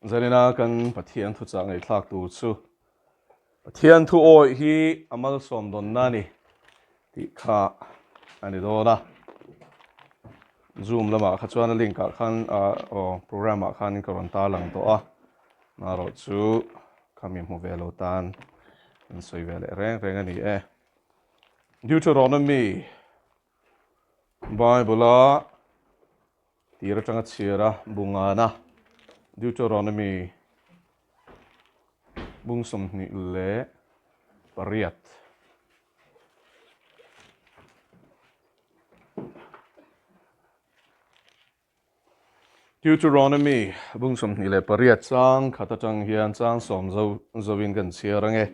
Zanina kan Pathian thuchah ngaihthlak tur chu Pathian thu awih hi a malsawm dawnna a ni tih kha a ni dawn a. Zoom lamah kha chuan a link ah khan aw program ah khanin ka rawn tarlang tawh a. Marawh chu khami hmu ve lo tan an sawi ve leh reng reng a ni e. Deuteronomy Bible a Tir atanga chhiar a bungana Deuteronomy bung 28. Deuteronomy bung 28 chang khat atang hian chang sawm zo zoin kan chhiar ange.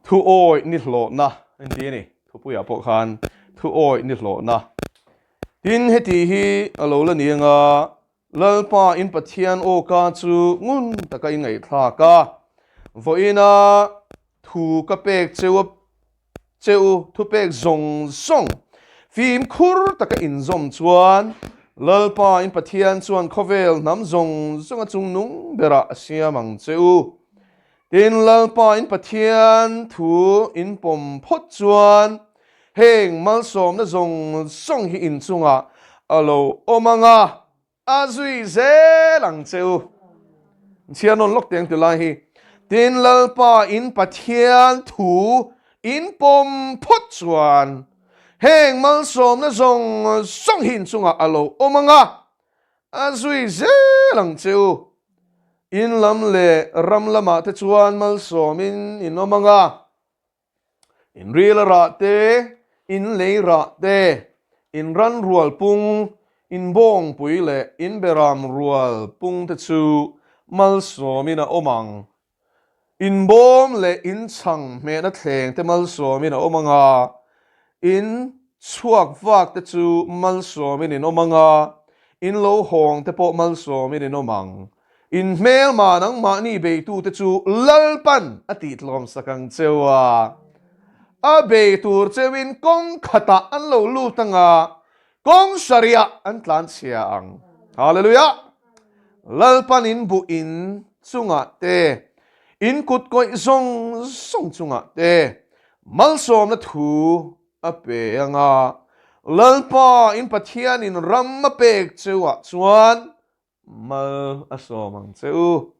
Thu awi ni hlawhna an ti a ni. Thupuiah pawh khan thu awi ni hlawhna Tin, heti hi a lo la ni anga, Lalpa in Pathian awka chu ngun taka i ngaihthlak a, vawiina thu ka pek cheu a che u, thupek zawng zawng fimkhur taka inzawm chuan Lalpa in Pathian chuan khawvel hnam zawng zawnga chungnung berah a siam ang che u. Tin, Lalpa in Pathian thu in pawm phawt chuan Heng malsawmna zawng zawng hi inchungah a lo awm ang a, a zui zel ang che u. Chhiar nawn lawk teng ti lai hi. Tin, Lalpa in Pathian thu in pawm phawt chuan heng malsawmna zawng zawng hi inchungah a lo awm ang a, a zui zel ang che u. In lam leh ram lamah te chuan malsawmin in awm ang a, In ril a rah te, in lei rah te, in ran rual pung, in bawngpui leh in beram rual pung te chu malsawmin a awm ang. In bawm leh in chhang hmehna thleng te malsawmin a awm ang a, in chhuak vak te chu malsawmin in awm ang a, in lo hawng te pawh malsawmin in awm ang. In hmelma nangmahni beitute chu Lalpan a tihtlawmsak ang cheu a, a bei tur cheuin kawng khatah an lo lut ang a, kawng sarihah an tlanchhia ang. Hallelujah! Lalpan in buh in chungah te, in kut kawih zawng zawng chungah te malsawmna thu a pe ang a, Lalpa in Pathianin ram a pek cheuah chuan Mal a sawm ang che u.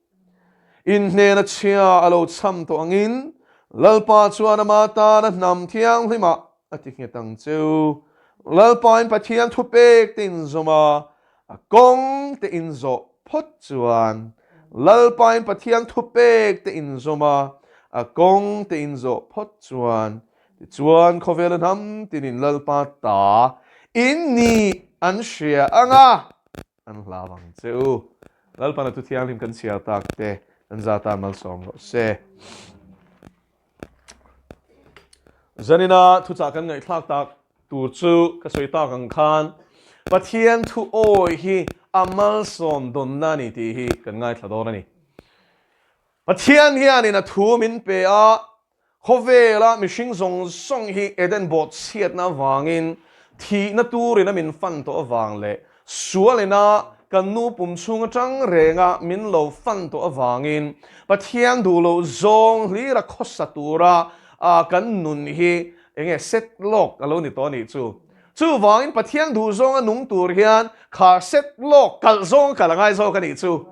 In hnena chhia a lo cham tawh angin Lalpa chuan ama tana hnam thianghlimah a ti nghet ang che u. Lalpain Pathian thupek te inzawm a, a kawng te inzawh phawt chuan Lalpain Pathian thupek te inzawm a, a kawng te inzawh phawt chuan tichuan khawvela hnam tinin Lalpa ta in nih an hria ang a. An hlau ang che u. Lalpana thu thianghlim kan chhiar tak te kan za tan malsawm rawh se. Zanina thuchah kan ngaihthlak tak tur chu ka sawi tak ang khan Pathian thu awi hi a malsawm dawnna a ni tih hi kan ngaithla dawn a ni. Pathian hianin a thu min pe a, Khawvela mihring zawng zawng hi Eden bawhchhiatna avangin thihna turin a min fan tawh avang leh sualina kan nu pum chhung atang renga min lo fan tawh avangin Pathian duh loh zawng hlira khawsa tura kan nun hi enge set lawk a lo ni tawh a nih chu. Chuvangin Pathian duh zawnga nung tur hian kha set lawk kalh zawng kal a ngai zawk a nih chu.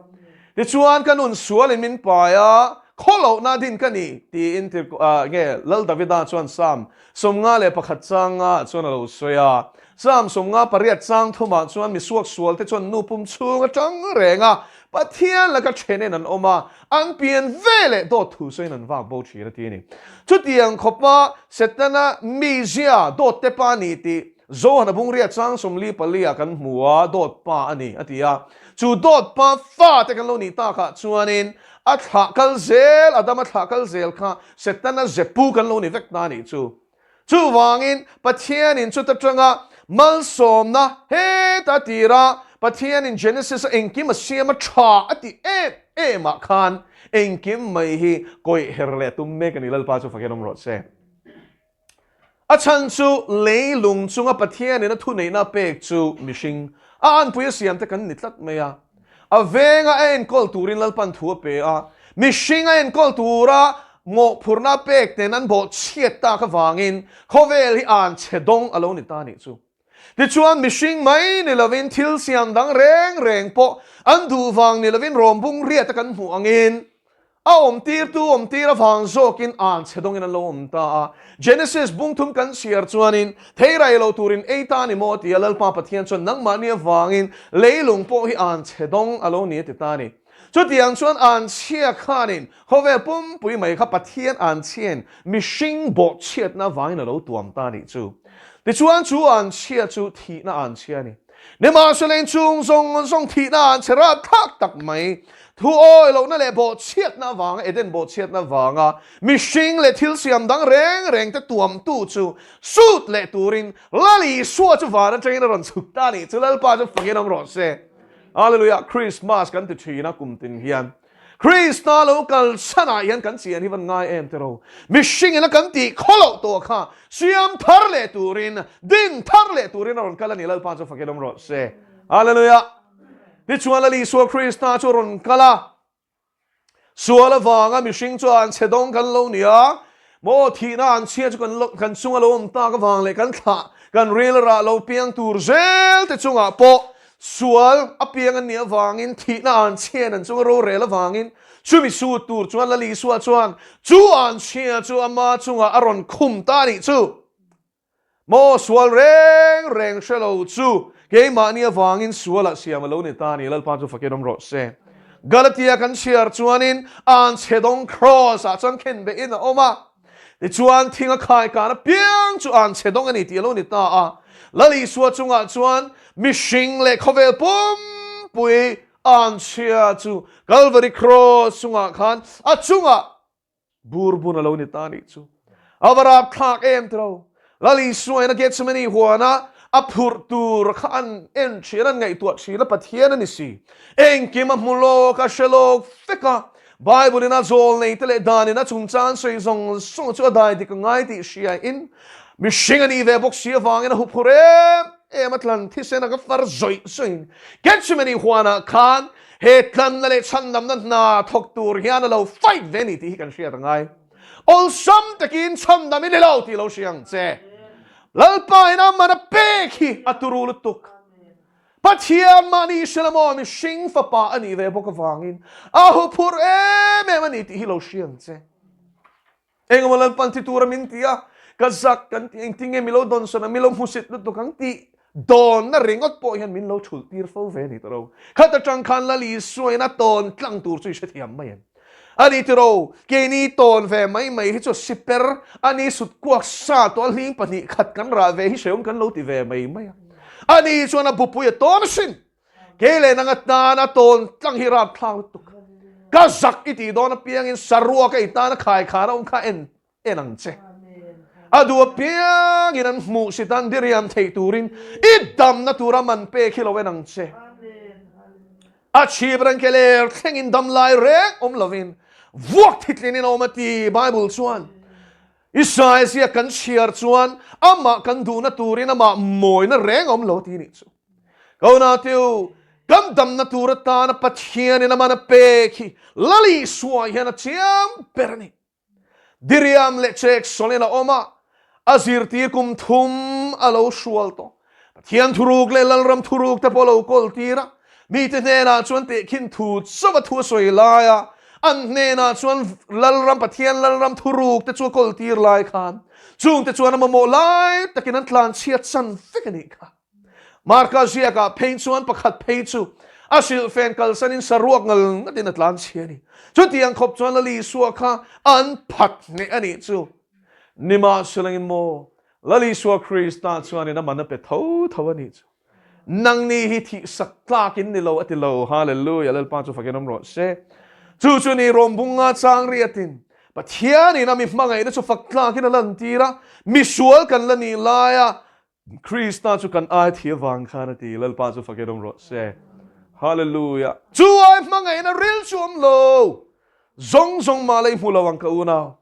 Tichuan ka nun sualin min pai a, khawlohna din ka ni tiin nge Lal Davida chuan Psalm 51 changa chuan a lo sawi a. Psalm 58 chang thumah chuan misuak sualte chuan nu pum chhung atang reng a, Pathian laka thenin an awm a, an pian ve leh dawt thu sawiin an vak bo thin a ti a ni. Chutiang khawpa Setana mizia dawt te pa ni tih Johana Bungria chang 44 ah kan hmu a, dawt pa a ni a ti a. Chu dawt pa fa te kan lo nih takah chuanin a thlah kal zel, Adama thlah kal zel kha Setana zepu kan lo ni vek ta a nih chu. Chuvangin Pathianin chuta tanga malsawmna heta tira Pathianin Genesis-a engkim a siam a tha a tih em em ah khan engkim mai hi kawih her leh tum mek a ni Lalpa chu fakin awm rawh se. A chhan chu leilung chunga Pathianin a thuneihna a pek chu mihring a anpui a siam te kan ni tlat mai a. A venga a enkawl turin Lalpan thu a pe a, mihring a enkawl tura mawhphurhna a pek nen an bawhchhiat tak avangin khawvel hi an chhe dawng a lo ni ta nih chu. Tichuan mihring mai ni lovin thil siam dang reng reng pawh an duh vang ni lovin rawmbung riata kan hmuh angin A awmtirtu awmtir avang zawkin an chhe dawngin an lo awm ta a. Genesis bung thum kan chhiar chuanin, Thei rai lo turin ei ta ni maw? tia Lalpa Pathian chuan nangmahni avangin leilung pawh hi an chhe dawng a lo ni a ti ta a ni. Chutiang chuan an chhia khanin khawvel pumpui mai kha Pathian an chhiain mihring bawhchhiatna avangin a lo tuam ta a nih chu. Tichuan chu an chhia chu thihna an chhia a ni. Nimahsela inchhung zawng zawng thihna an chhe rapthlak tak mai. Thu awi lohna leh bawhchhiatna avanga, Eden bawhchhiatna avanga mihring leh thil siam dang reng reng te tuamtu chu sut leh turin Lal Isua chu van atangin a rawn chhuk ta a nih chu Lalpa chu fakin awm rawh se. Hallelujah! Christmas kan ti thin a kum tin hian. Krista lo kal chhanah hian kan chian hi van ngai em tiro. Mihring ina kan tih khaw loh tawh kha siam thar leh turin, din thar leh turin a rawn kal a ni. Lalpa chu fakin awm rawh se. Hallelujah. Tichuan Lal Isua Krista chu a rawn kal a. Sual avanga mihring chuan chhe dawng kan lo ni a. Maw thihna an chhia chu kan kan chunga lo awm tak avang leh kan thlah kan ril rah lo piang tur zel te chungah pawh sual a piang an nih avangin thihna an chhian an chunga rorel avangin chumi sut tur chuan Lal Isua chuan chu an chhia chu ama chungah a rawn khum ta nih chu. Maw sual reng reng hre lo chu keimahni avangin sualah siam a lo ni ta a ni, Lalpa chu fakin awm rawh se. Galatia kan chhiar chuanin an chhe dawng kraws ah chuan khen behin a awm a, tichuan thing a khai kan apiang chu an chhe dawng a ni tih a lo ni ta a. Lal Isua chungah chuan mihring leh khawvel pumpui an chhia chu Kalvari kraws chungah khan a chungah Bur bun a lo ni ta nih chu. A va rap thlak em tiro. Lal Isua in a Gethsemane huana a phurh tur kha an en thin, an ngaihtuah thin a, Pathian a ni si. Engkim a hmu lawk, a hre lawk vek a. Bible in a zawl nei te leh dan in a chungchang sawi zawng zawng chu a dai dik a ngai tih hria in mihring a nih ve bawk si avangin a huphurh em em a tlan thisen a ka far zawih zawih in Gethsemane huanah khan He tlanna leh chhandamna hna thawk tur hian a lo fight ve ni tih hi kan hriat a ngai. Awlsam takin chhandam i ni lo tih lo hria ang che. Lalpa in a man a pek hi a turu lutuk. Pathian mahni hre la maw mihring fapa a nih ve bawk avangin a huphurh em em a ni tih hi lo hria ang che. Engemaw Lalpan thi tura min ti a, ka zak kan ti engtin nge mi lo dawnsawn ang, mi lo hmusit lutuk ang tih dawnna ringawt pawh hian min lo thulh tir fo ve a ni tawh lo. Khat atang khan Lal Isuain a tawn tlang tur chu i hrethiam mai em? A ni tiro, keini tawn ve mai mai hi chu siper a ni sut kuak sa tawh a hling 2 khat kan rah ve hi hreawm kan lo ti ve mai mai a. A ni chuan a bupui a tawn asin. Kei leh nang atan a tawn tlang hi rapthlak lutuk. Ka zak i tih dawn apiangin saruak a i tan a khai khan a awm kha en en ang che. A duh apiangin an hmuh si tan diriam theih turin i damna tura man pek hi lo en ang che. A chhip reng ke ler thlengin dam lai reng awm lovin vuak thitlinin a awm a ti Bible chuan. Israel zia kan chhiar chuan amah kan duhna turin amah mawina reng awm lo ti nih chu. Kaunateu, kan damna tur atana Pathianin aman a pek hi Lal Isua hian a chiang ber a ni. Diriam leh chek sawlin a awm a, a zirtir kum thum a lo hrual tawh. Pathian thuruk leh Lalram thuruk te pawh a lo kawl tir a, mite hnenah chuan tehkhin thu chauh a thu a sawi lai a, an hnenah chuan Lalram Pathian Lalram thuruk te chu a kawl tir lai khan chungte chuan a mamawh lai takin an tlanchhiat chan vek a nih kha. Marka ziakah phei chuan pakhat phei chu a hrilhfen kalsanin saruak ngal ngatin a tlan chhia a ni. Chutiang khawp chuan Lal Isua kha an phat hneh a nih chu. Nimahselangin maw, Lal Isua Krista chuanin a man a pe tho tho a nih chu. Nangni hi thihsak tlakin ni lo a ti lo. Hallelujah! Lalpa chu fakin awm rawh se. Chu chu ni rawngbunga chang riatin Pathianin a mi hmangaihna chu fak tlakin a lantir a, misual kan la nih laia Krista chu kan ai thi avang khan a ti, Lalpa chu fakin awm rawh se. Hallelujah. Chu ai hmangaihna ril chu awm lo. Zawng zawng mah la i hmu lo ang ka unau.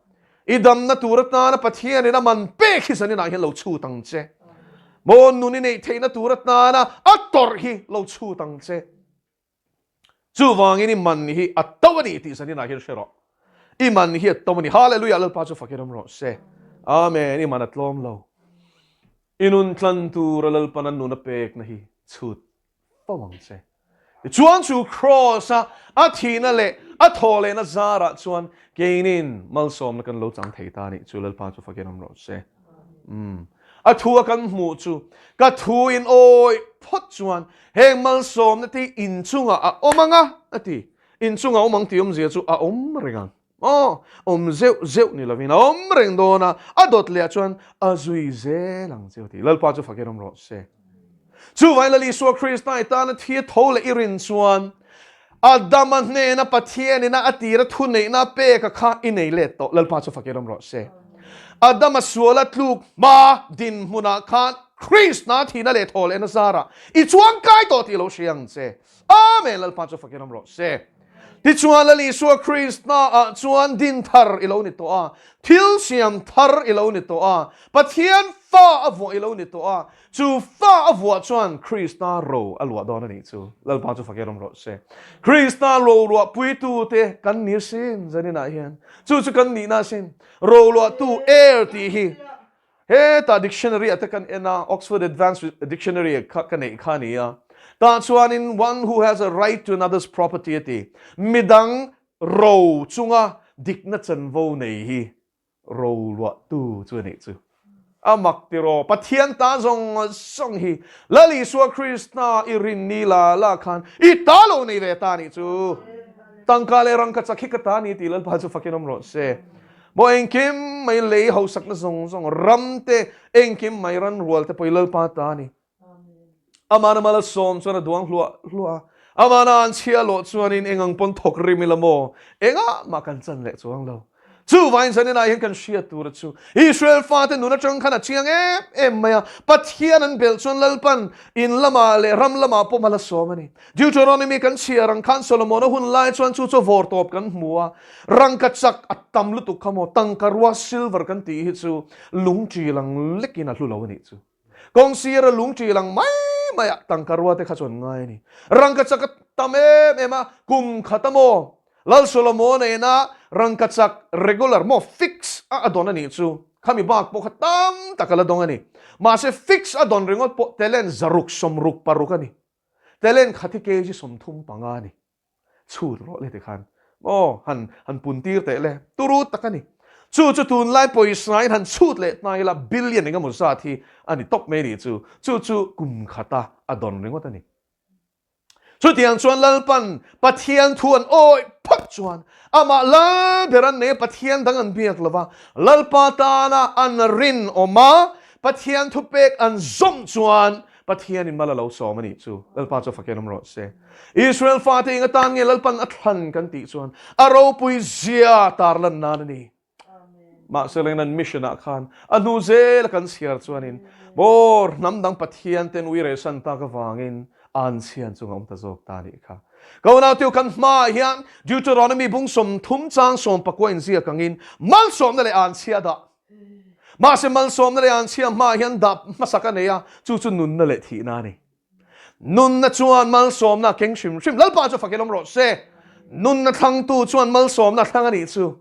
I damna tur atana Pathianin a man pek hi zaninah hian lo chhut ang che. Maw nun i neih theihna tur atana a tawrh hi lo chhut ang che. Chuvangin i man hi a to a ni tih zaninah hian hre rawh. I man hi a to a ni. Hallelujah! Lalpa chu fakin awm rawh se. Amen. I man a tlawm lo. I nun tlan tura Lalpan a nun a pekna hi chhut fo ang che. Tichuan chu Kraws-a a thihna leh a thawh lehna zarah chuan keinin malsawmna kan lo chang thei ta a nih chu Lalpa chu fakin awm rawh se. Umm. A thu a kan hmuh chu ka thu in awi phawt chuan heng malsawmna te hi inchungah a awm ang a, a ti. Inchungah a awm ang tih awmzia chu a awm reng ang. Aw, awm zeuh zeuh ni lovin a awm reng dawn a, a dawt leh ah chuan a zui zel ang che u tih Lalpa chu fakin awm rawh se. Chuvangin Lal Isua Krista i tana thi a tho leh i rin chuan Adama hnena Pathian ina a tira thuneihna peka kha i nei let tawh Lalpa chu fakin awm rawh se. Adama suala tluk hma dinhmunah khan Krista thihna leh thaw lehna zarah i chuang kai tawh tih lo hria ang che. Amen Lalpa chu fakin awm rawh se. Tichuan Lal Isua Krista ah chuan din thar i lo ni tawh a, thil siam thar i lo ni tawh a, Pathian fa a vuah i lo ni tawh a, chu fa a vuah chuan Krista ro a luah dawn a nih chu. Lalpa chu fakin awm rawh se. Krista ro luah puitute kan ni asin zaninah hian. Chu chu kan nihna asin. Ro luahtu heir tih hi Hetah dictionary ah te kan en a, Oxford Advanced Dictionary kha ka neih kha a ni a. Tah chuanin one who has a right to another's property a ti. Midang ro chunga dikna chanvo nei hi ro luahtu chu a nih chu. A mak tiraw, Pathian ta zawng zawng hi Lal Isua Krista i rin ni la la khan i ta lo nei ve ta a nih chu. Tangka leh rangka chak hi ka ta a ni tih Lalpa chu fakin awm rawh se. Maw engkim mai lei hausakna zawng zawng ram te engkim mai ran rual te pawh i Lalpa ta a ni. Amana mal a sawm chuan a duang hluah hluah a, amana an chhia lawh chuanin eng ang pawn thawk rim ila maw engah mah kan chan leh chuang lo. Chuvangin zaninah hian kan hriat tura chu Israel fate nun atang khan a chiang em em mai a, Pathian an belh chuan Lalpan in lamah leh ram lamah pawh mal a sawm a ni. Deuteronomy kan chhiar ang khan Solomon-a hun lai chuan chu chu vawr tawp kan hmu a, rangkachak a tam lutuk kha maw, tangka rua silver kan tih hi chu lungṭi lang lekin a hlu lo a nih chu. Kawng sira lungṭi lang mai maiah tangka rua te kha chuan ngai a ni. Rangkachak a tam em em a, kum khat a maw, Lal Solomon-a ina rangkachak regular maw fix a a dawn a nih chu, khami bak pawh kha tam tak a la dawng a ni. Mahse fix a dawn ringawt pawh talent 666 a ni. Talent khat hi kg 35 a ni. Chhut rawh le tikhan maw han han pun tir teh le turu tak a ni. Chu chu tunlai pawisa in han chhut leh ta ila billion engemaw zat hi a ni tawp mai a nih chu. Chu chu kum khata a dawn ringawt a ni. Chutiang chuan Lalpan Pathian thu an awih phawt chuan amah lal ber an nei a, Pathian dang an biak lo va, Lalpa tana an rinawm a, Pathian thupek an zawm chuan Pathianin mal a lo sawm a nih chu. Lalpa chu fakin awm rawh se. Israel fate eng atan nge Lalpan a thlan kan tih chuan a ropui zia tarlan nan a ni. Mahse leng an mission ah khan a hnu zel a kan chhiar chuanin maw hnam dang Pathian ten ui rehsan tak avangin an chhian chunga awm ta zawk ta nih kha. Ka unautiu kan hmaah hian Deuteronomy bung 30 chang 19 inziak angin malsawmna leh an chhia dah Mahse malsawmna leh anchhia hmaah hian dah hmasak a nei a, chu chu nunna leh thihna a ni. Nunna chuan malsawmna a keng hrim hrim. Lalpa chu fak in awm rawh se. Nunna thlangtu chuan malsawmna a thlang a nih chu.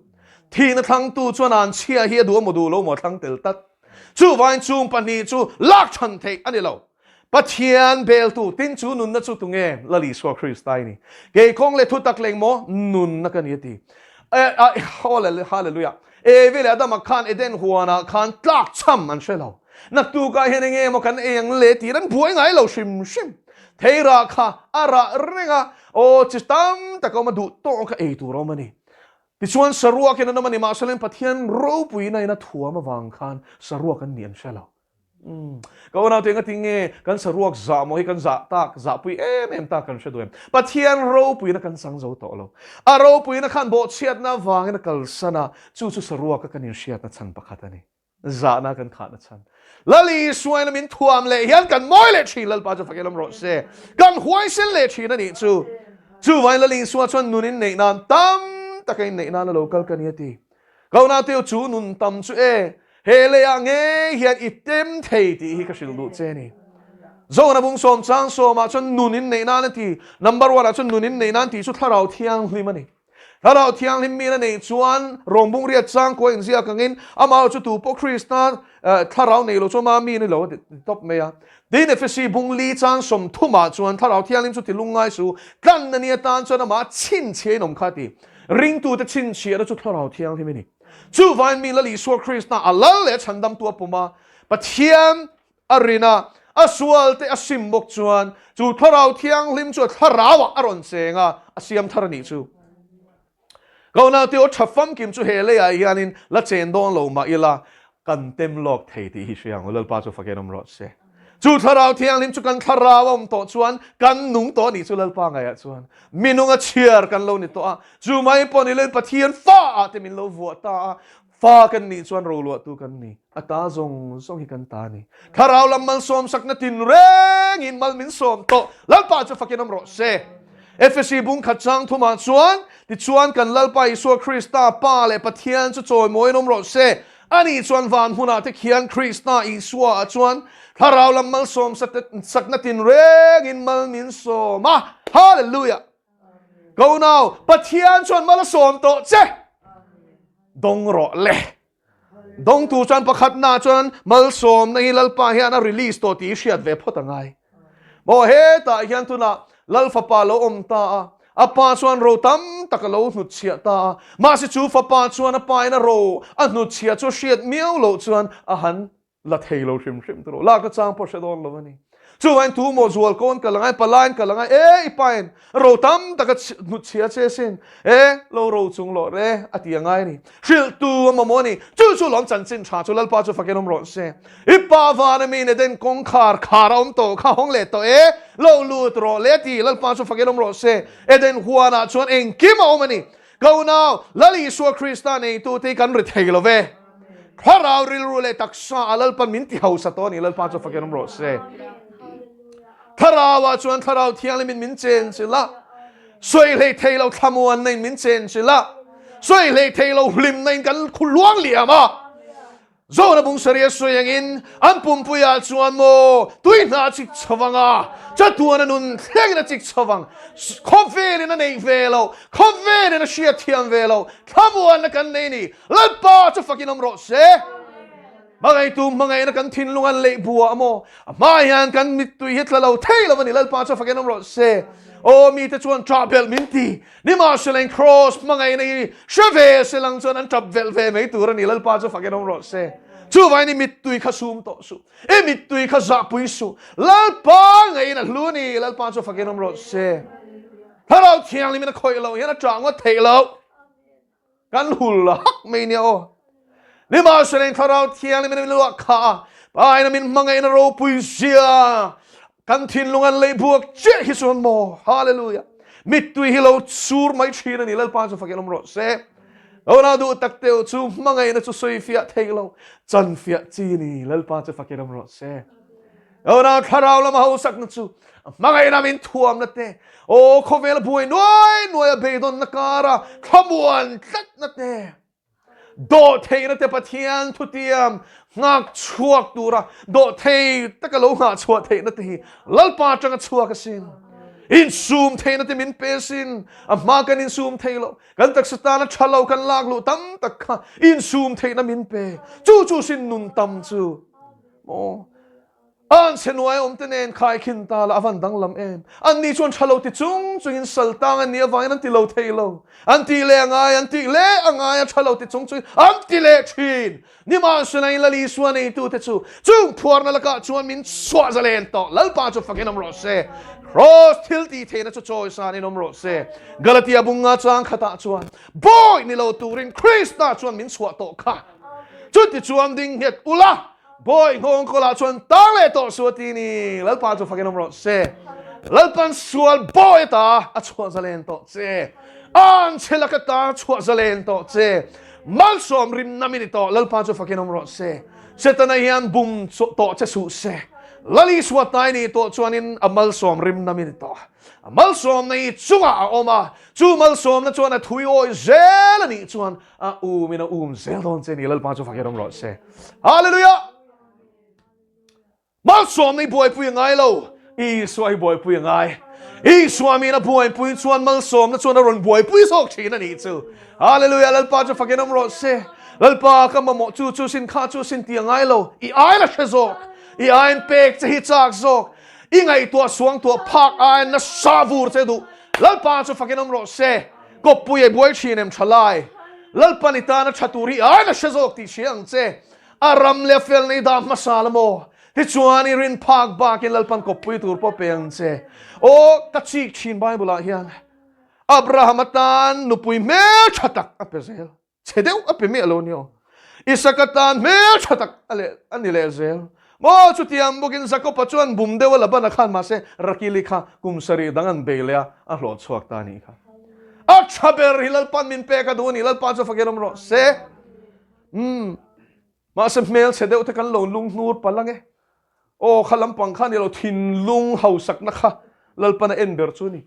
Thihna thlangtu chuan anchhia hi a duh emaw duh lo maw a thlang tel tlat. Chuvangin chung pahnih chu lak chhan theih a ni lo. Pathian beltu tin chu nunna chu tunge? Lal Isua Krista i ni. Kei kawng leh thutak leng maw? Nunna ka ni a ti. Hallelujah. Evi leh Adama khan Eden huanah khan tlak cham an hre lo. Naktukah hian enge maw kan ei ang le tir an buai ngai lo hrim hrim. Thei rah kha a rah reng a, aw chi tam tak a awm a, duh tawk a ei tur a awm a ni. Tichuan saruakin an awm a ni, mahse Pathian ropuina in a thuam avang khan saruak an nih an hre lo. Umm. Ka unaute engati nge kan saruak zah maw hi kan zah tak, zahpui em em tak kan hre duh em? Pathian ropuina kan chang zo tawh lo. A ropuina khan bawhchhiatna avangin a kalsan a, chu chu saruaka kan inhriatna chhan pakhat a ni. Zahna kan khahna chhan. Lal Isuaina min thuam leh hian kan mawi leh thin, Lalpa chu fak ila rawh se. Kan huaisen leh thin a nih chu. Chuvangin Lal Isua chuan nun inneih nan tam taka inneih nan a lo kal ka ni a ti. Ka unaute chu nun tam chu e, he leiah ngei hian i tem thei tih hi ka hrilh duh che a ni. Zona bung sawm chang sawmah chuan nun in neih nan a ti. Number one ah chuan nun in neih nan tih chu Thlarau Thianghlim a ni. Thlarau Thianghlim min a neih chuan rawngbung riat changkua inziak angin amah chu tu pawh Krista Thlarau nei lo chu ama mi ni lo a ti tawp mai a. Tin Efesi bung li chang sawmthumah chuan Thlarau Thianghlim chu ti lungngai su, tlanna ni atan chuan amah chhinchhiah in awm kha a ti. Ringtute chhinchhiahna chu Thlarau Thianghlim a ni. Chuvain mi Lal Isua Krista a lal leh a chhandamtu a pum a, Pathian a rin a, a sualte a sim bawk chuan chu Thlarau Thianghlim chu a thlarauah a rawn cheng a, a siam thar a nih chu. Ka unaute aw tha famkim chu he leiah hianin la chen dawn lo mah ila kan tem lawk thei tih hi hria ang u, Lalpa chu fakin awm rawh se. Chu Thlarau Thianghlim chu kan thlarau a awm tawh chuan kan nung tawh a nih chu Lalpa ngaiah chuan minung a chhiar kan lo ni tawh a, chu mai pawh ni loin Pathian fa ah te min lo vuah ta a, Fa kan nih chuan roluahtu kan ni. A ta zawng zawng hi kan ta a ni. Thlarau lam malsawmsakna tinrengin mal min sawm tawh. Lalpa chu fakin awm rawh se. Efesi bung khat chang thumah chuan, Tichuan kan Lalpa Isua Krista Pa leh Pathian chu chawimawiin awm rawh se. Ani chuan van hmunah te khian Krista Isua ah chuan Thlarau lam malsawmsakna tinrengin mal min sawm a. Hallelujah! Ka unau, Pathian chuan mal a sawm tawh che. Dawng rawh le. Dawngtu chuan pakhatna chuan malsawmna hi Lalpa hian a release tawh tih i hriat ve phawt a ngai. Maw hetah hian tunah Lal fapa lo awm ta a, a pa chuan ro tam tak a lo hnutchhiah ta a, mahse chu fapa chuan a pa in a ro a hnutchhiah chu a hriat miau loh chuan a han La thei lo hrim hrim tur lak a chang pawh hre dawn lo a ni. Chuvain tu maw zual kawn kal angai, palain kal angai, e i pain ro tam taka hnutchhia che sin, e lo ro chung lawh re a ti angai a ni. Hrilh tu a mamawh a ni. Chu chu lawm chanchin tha chu Lalpa chu fakin awm rawh se. I pa van a mi Eden kawngkhar khar a awm tawh kha hawng leh tawh e, lo lut rawh le a ti Lalpa chu fakin awm rawh se. Eden huanah chuan engkim a awm a ni. Ka unau, Lal Isua Krista neitute hi kan ri thei lo ve. Thlarau rilru leh taksa a Lalpan min ti hausa tawh a ni, Lalpa chu fakin awm rawh se. Thlarauah chuan Thlarau Thianghlimin min chen chilh a, sawi hlei thei lo thlamuanna in min chen chilh a, sawi hlei thei lo hlimna in kan luang liam a. Zona bung saria sawi angin an pumpuiah chuan maw tui hna a chik chho vang a, chatuan a nun thlengin a chik chho vang. Khawvelin a neih ve lo, khawvelin a hriat thiam ve lo, thlamuanna kan nei ni. Lalpa chu fakin awm rawh se. Hmangaihtu hmangaihna kan thinlung an leih bua maw? A hma hian kan mittui hi tla lo thei lo a ni. Lalpa chu fakin awm rawh se. Aw mite chuan ṭah belh min ti. Nimahsela Kraws hmangaihna hi hre ve se lang chuan an ṭap velh ve mai tur a ni. Lalpa chu fakin awm rawh se. Chuvangin i mittui kha sum tawh suh. I mittui kha zahpui suh. Lalpa ngeiin a hlu a ni. Lalpa chu fakin awm rawh se. Thlarau Thianghlimin a khawih loh hian a ṭah ngawt theih loh. Kan hul a hak mai nia aw. Nimahsela Thlarau Thianghlim in min luah kha a, Pa in min hmangaihna ropui zia kan thinlung an lei buak chiah hi chuan maw. Hallelujah. Mittui hi lo sur mai thin a ni. Lalpa chu fakin awm rawh se. Lo duh tak teu chu hmangaihna chu sawi fiah thei lo, chan fiah chi ni. Lalpa chu fakin awm rawh se. Unau thlarau lama hausakna chu hmangaihna min thuamna te, aw khawvel buai nuai nuai a beidawnna kara thlamuan tlatna te, dawhtheihna te Pathian thutiam nghak chhuak tura dawhthei taka lo nghah chhuah theihna te hi Lalpa atanga chhuak asin. Insum theihna te min pe asin. A hma kan insum thei lo. Kan taksa tana tha lo kan lak luh tam tak kha insum theihna min pe. Chu chu sin nun tam chu. Maw? An chhe nuai awm te nen khaikhin ta la a van danglam em? An ni chuan tha lo ti chung chungin sal tang an nih avangin an ti lo thei lo. An tih leh a ngai, an tih leh a ngai a tha lo ti chung chungin an ti leh thin. Nimahsela in Lal Isua neitute chu chung phuarna lakah chuan min chhuah zalen tawh. Lalpa chu fakin awm rawh se. Kraws thil tih theihna chu chawisanin awm rawh se. Galatia bunga chang khatah chuan bawi ni lo turin Krista chuan min chhuah tawh kha. Chuti chuan ding nghet ula, bawi nghawng kawlah chuan tang leh tawh suh a ti ni. Lalpa chu fakin awm rawh se. Lalpan sual bawi ata a chhuah zalen tawh che. An chhe laka ta chhuah zalen tawh che. Malsawm rim nam i ni tawh. Lalpa chu fakin awm rawh se. Setana hian bum tawh che suh se. Lal Isua tai ni tawh chuanin a malsawm rim nam i ni tawh. A malsawmna hi chungah a awm a, chu malsawmna chuan a thui awi zel a nih chuan a um in a um zel dawn che ni. Lalpa chu fakin awm rawh se. Hallelujah! Malsawmna i buaipui a ngai lo, Isua i buaipui a ngai. Isua min a buaipui chuan malsawmna chuan a rawn buaipui zawk thin a nih chu. Hallelujah, Lalpa chu fakin awm rawh se. Lalpa ka mamawh chu chu sin kha chu sin ti a ngai lo. I ai la hre zawk. I aiin pek che hi chak zawk. I ngaihtuah suangtuah phak aiin nasa vur che duh. Lalpa chu fakin awm rawh se. Kawppui ei buai thin em tha lai. Lalpa ni tana tha tur hi ai la hre zawk tih hria ang che. A ram leh a fel nei dah hmasa la maw? Tichuan i rin phak bakin Lalpan kawppui tur pawh pe ang che. Aw, ka chik thin Bible ah hian Abraham atan nupui hmel tha tak a pe zel. Chhe deuh a pe miah lo ni aw. Isaka tan hmel tha tak a leh a ni leh zel. Maw chutiang bawkin Jakob-a chuan bum deuh a Labana khan mahse Rakili kha kum sarih dang an bei leh a, a hlawh chhuak ta a nih kha. A tha ber hi Lalpan min pek a duh a ni, Lalpa chu fakin awm rawh se. Umm. Mahse hmelchhe deuh te kan lo lunghnur palh ange. Aw kha lampang kha ni lo thinlung hausakna kha Lalpan a en ber chu a ni.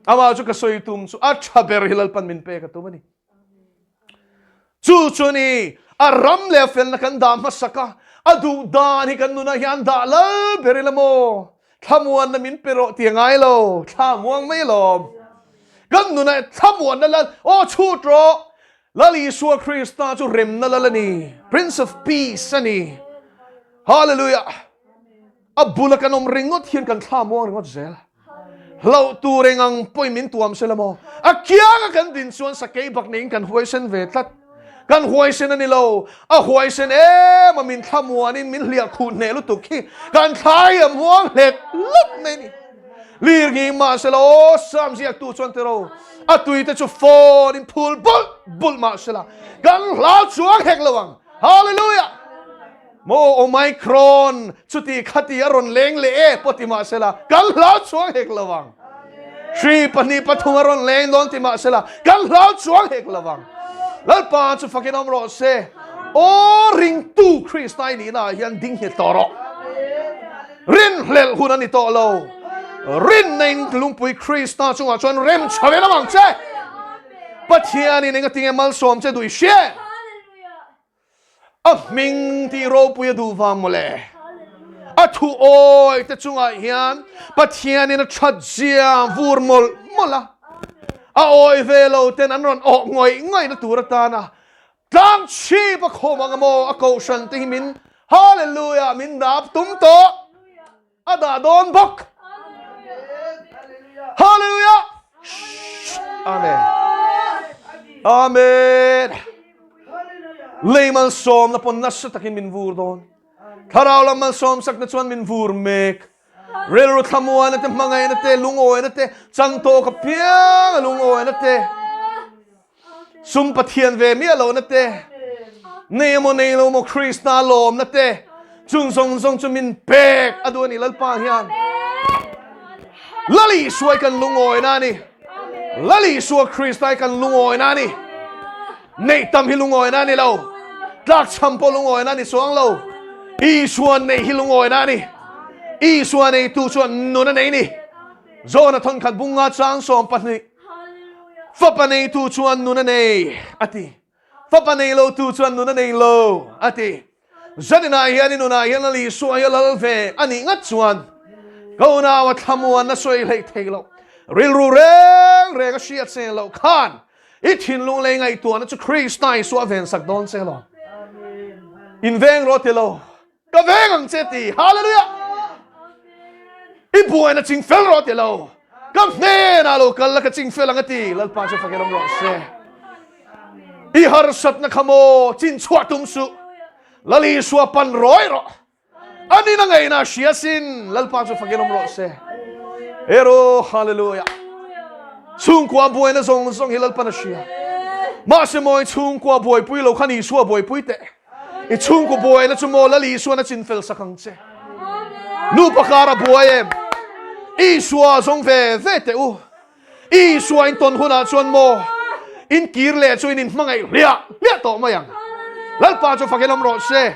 Amah chu ka sawi tum chu a tha ber hi Lalpan min pek a tum a ni. Chu chu a ni, a ram leh a felna kan dah hmasak a, a duh dan hi kan nunah hian dah lal ber ila maw? Thlamuanna min pe rawh ti a ngai lo, thla muang mai alawm. Kan nunah thlamuanna lal, aw chhut rawh, Lal Isua Krista chu remna lal a ni, Prince of Peace a ni. Hallelujah! A bula kan awm ringawt hian kan thla muang ringawt zel. Hlauh tur eng ang pawhin min tuam se la maw? A kianga kan din chuan sakei bak neiin kan huaisen ve tlat. Kan huaisen a ni lo, a huaisen em a min thlamuanin min hliah khuh hneh lutuk hi kan thlai a muang hlet hlet mai a ni. Lir ngei mahsela aw Sam ziaktu chuan tiro a tuite chu phone in phul bulh bulh mahsela kan hlau chuang hek lo ang. Hallelujah! Maw Omicron chuti khati a rawn leng leh e pawh ti mahsela kan hlau chuang hek lo ang. Hri 2 3 a rawn leng dawn ti mahsela kan hlau chuang hek lo ang. Lalpa chu fakin awm rawh se. Aw ringtu Krista i nihna ah hian ding nghet tawh rawh. Rinhlelh hun a ni tawh lo. Rinna in lungpui Krista chungah chuan rem tha ve lo ang che. Pathianin engatinge malsawm che duh i hria? A hming tih ropui a duh vang mawle. A thu awi te chungah hian Pathianin a that zia vur mawlh mawlh a. A awi ve lo ten an rawn awh ngawih ngawih na tur atana Tlang chhip a khawm ang maw a kohhran te hi min Hallelujah min dap tum tawh a dah dawn bawk Hallelujah Amen Amen Lei malsawmna pawn nasa takin min vur dawn Thlarau lam malsawm sakna chuan min vur mek Rilru thlamuana te hmangaihna te lungawina te changtawk apiang a lungawina te Sum Pathian ve miah lohna te, nei emaw nei lo maw Krista lawmna te, chung zawng zawng chu min pek a duh a ni Lalpa hian. Lal Isua kan lungawina a ni. Lal Isua Krista kan lungawina a ni. Neih tam hi lungawina a ni lo. Tlakchham pawh lungawina a ni chuang lo. Isua neih hi lungawina a ni. Isua neitu chuan nun a nei ni. Jona thawnkhat bunga chang 12 Fapa neitu chuan nun a nei, a ti. Fapa nei lotu chuan nun a nei lo, a ti. Zaninah hian i nunah hian Lal Isua hi a lal ve a nih ngat chuan ka unau a thlamuan a sawi hleih thei lo. Rilru reng reng a hriat che loh khan i thinlung lei ngaihtuahna chu Krista Isua a vensak dawn che lo. Inveng rawh ti lo. Ka veng ang che ti. Hallelujah! I buaina ching fel rawh ti lo. Ka hnenah lo kal la ka ching fel ang a ti. Lalpa chu fakin awm rawh se. I harsatna kha maw chin chhuah tum suh. Lal Isua pan rawi rawh. Anin a ngaihna a hria sin. Lalpa chu fakin awm rawh se. Ero hallelujah. Chhungkua buaina zawng zawng hi Lalpan a hria. Mahse mawi chhungkua buaipui lo khan Isua buaipui teh. I chhungkaw buaina chu maw Lal Isuan a chinfel sak ang che. Nupa kar a buai em? Isua zawng ve ve teh u. Isua in tawn hunah chuan maw in kir leh chu in inhmangaih hliah hliah tawh mai ang. Lalpa chu fakin awm rawh se.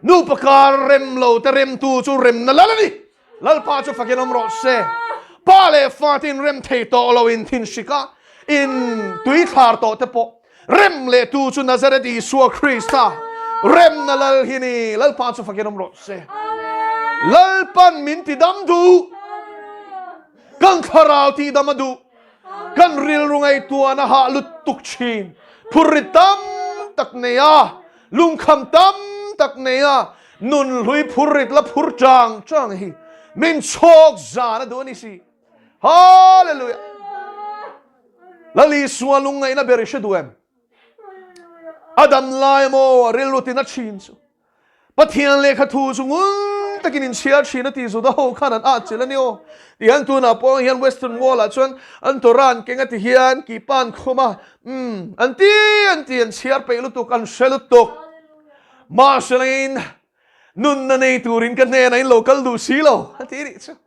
Nupa kar rem lo te remtu chu remna lal a ni. Lalpa chu fakin awm rawh se. Pa leh fa te in rem thei tawh lo in thin hrik a, in tui thlar tawh te pawh rem leh tu chu Nazareth Isua Krista remna lal hi ni. Lalpa chu fakin awm rawh se. Lalpan min ti dam duh. Kan thlarau ti dam a duh. Kan rilru ngaihtuahna hah lutuk thin. Phurrit tam tak nei a, lungkham tam tak nei a, nun hlui phurrit la phur chang chang hi min chhawk zan a duh a ni si. Hallelujah! Lal Isua lungngaihna ber i hre duh em? A dam lai maw a rilru tin a thin chu. Pathian lehkha thu chu ngun takin in chhiar thin a ti Juda ho khan an ah chilh a ni aw. Tihian tunah pawh hian Western Wall ah chuan an Torah an keng a ti hian kipa an khum a, umm an ti an ti an chhiar peih lutuk an hre lutuk. Mahse Nunna nei turin ka hnenah in lo kal duh si lo, a ti nih chu.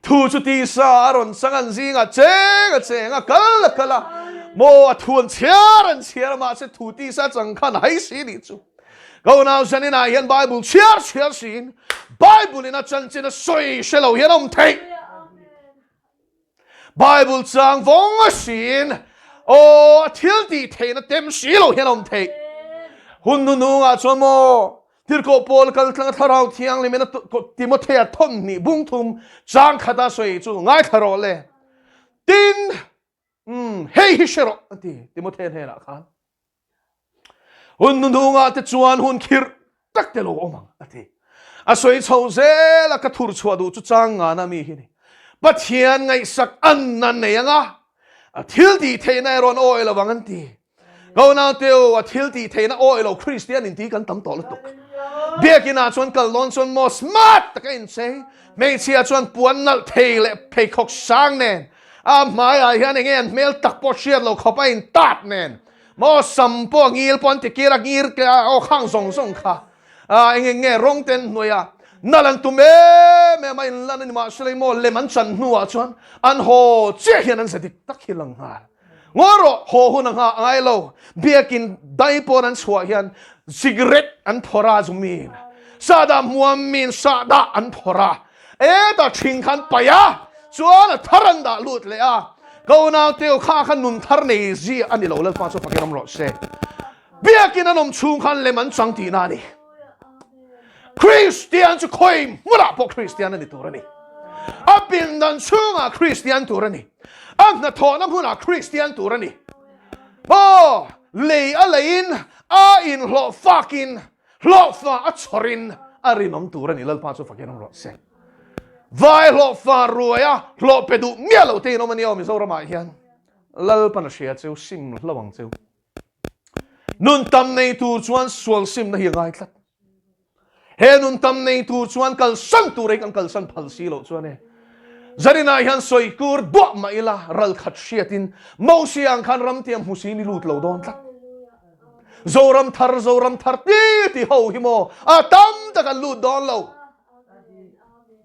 Thu chu tisa a rawn chang an zingah cheng a cheng a, kal a kal a, maw a thu an chhiar an chhiar a, mahse thu tisa chang khan a hai si nih chu. Ka unau zaninah hian Bible chhiar chhiar siin Bible in a chanchin a sawi hre lo hian a awm theih. Bible chang vawng a siin aw a thil tih theihna tem si lo hian a awm theih. Hun hnuhnungah chuan maw Tirhkoh Paul kal tlang a Thlarau Thianghlim in a Timothea thawn hnih bung thum chang khata sawi chu ngaithla rawh le. Tin, umm, hei hi hre rawh a ti Timothea hnenah khan. Hun hnuhnungah te chuan hun khirh tak te lo awm ang a ti. A sawi chho zel a ka thur chhuah duh chu chang ngana mi hi ni. Pathian ngaihsak an nan nei ang a, a thil tih theihna erawh an awi lo vang an ti. Ka unauteu a thil tih theihna awi lo Kristian inti kan tam tawh lutuk. Biakinah chuan kal dawn chuan maw smart taka inchei, hmeichhia chuan puan nalh thei leh pheikhawk sang nen, a hmaiah hian enge an hmel tak pawh hriat lo khawp a intat nen, Maw sam pawh ngil pawh an ti kir a, ngir ke a aw khang zawng zawng kha a eng eng nge rawng te an hnuai a, nal an tum em em a inlan a ni mahse lei maw lem an chan hnuah chuan an haw chiah hian an ze dik tak hi lang nghal. Ngaw rawh haw hun a nghah ngai lo, biakin dai pawn an chhuah hian cigarette an phawrh a zumin sahdah hmuamin sahdah an phawrh a, Eta ṭhing khan paih a, chuan a thar an dah lut leh a. Ka unauteu kha kha nun thar nei zia a ni lo, Lalpa chu fakin awm rawh se. Biakin an awm chhung khan lem an chang tihna a ni. Kristian chu khawi hmunah pawh Kristian a ni tur a ni. A pindan chhungah Kristian tur a ni. A hnathawhna hmunah Kristian tur a ni. Aw, lei a leiin, a inhlawh fakin, Hlawhfa a chhawrin a rinawm tur a ni, Lalpa chu fakin awm rawh se. Vai hlawhfa ruai a hlawh pe duh miah lo te in awm a nia aw Mizoramah hian. Lalpan a hria cheu, sim hlo ang cheu. Nun tam nei tur chuan sual simna hi a ngai tlat. He nun tam nei tur chuan kalsan tur hi kan kalsan phal si loh chuan e. Zarinah hian sawi kur duah mah ila ral khat hriatin Mosia ang khan ramtiang hmu si ni lut lo dawn tlat. Zoram thar Zoram thar ti ti ho hi maw a tam tak an lut dawn lo.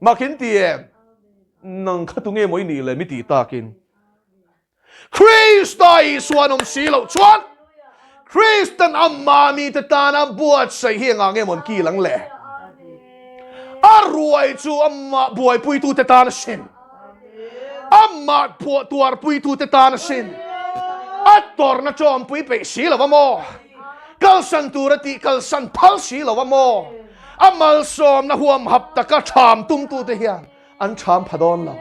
Makin ti em? Nang kha tunge maw i nih le mi tih takin. Krista Isua an awm si loh chuan Kristan amma mite tana buatsaih hi engah nge maw an kil ang le? A ruai chu amah buaipuitute tan a sin. Amah phuah tuarpuitute tan a sin. A tawrhna tawmpui peih si lo a maw? Kalsan tur a tih kalsan phal si lo a maw? A malsawmna huamhap taka ṭham tumtute hian an ṭham pha dawn lo.